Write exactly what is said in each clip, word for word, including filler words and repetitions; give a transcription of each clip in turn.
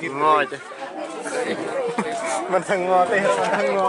Ngo chứ. Bơ̆n thăng ngo teh, bơ̆n thăng ngo.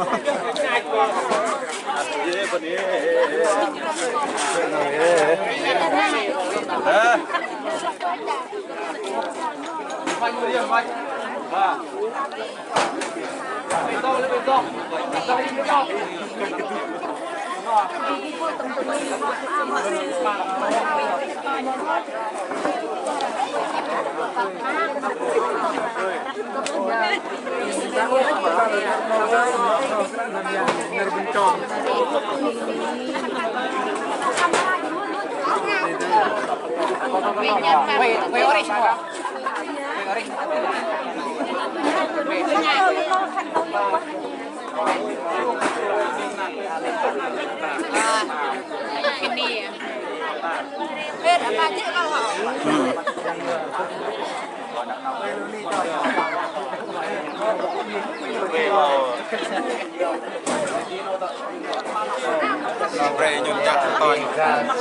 Brei nhôn chă tơ̆i,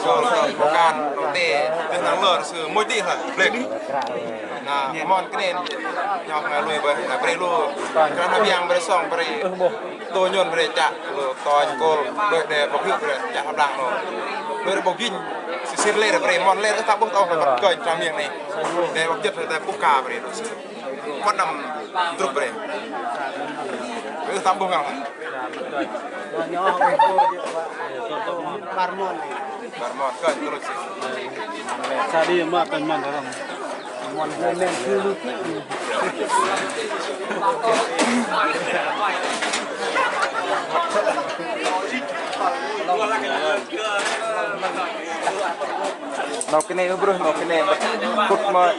sôl tơ̆i, pơkan, nô tê, tơ năr lơ sư mŭch đĭ hloi, blek. Na, mon kơnê̆, nhŏk ngai lui bơih, na brei lu, kră na biang brei sŏng brei, tơ nhôn brei chă, lu tơ̆i kôl, đuĕ đe bơ̆k hiôk brei chă hơblang lu. Lu brei bơ̆k jing, sư sir lêr brei, mon lêr, ưh tam ƀuh tơ̆ng, băt kơnh, tơ̆ng miêng 'noh. Đe bơ̆k jĭt, tơ̆i pŭk ka brei lu sư. Kuăt năm drup brei. Ưh tam ƀuh ngăl. Bar mon. Bar mon, kơnh truh sư. Sa đĭ mă kơnh mon tơrăm. Mon, mon, mon. 'Nâu kơnê̆ ưh bruh, 'nâu kơnê̆ bơ̆t kŭt mă.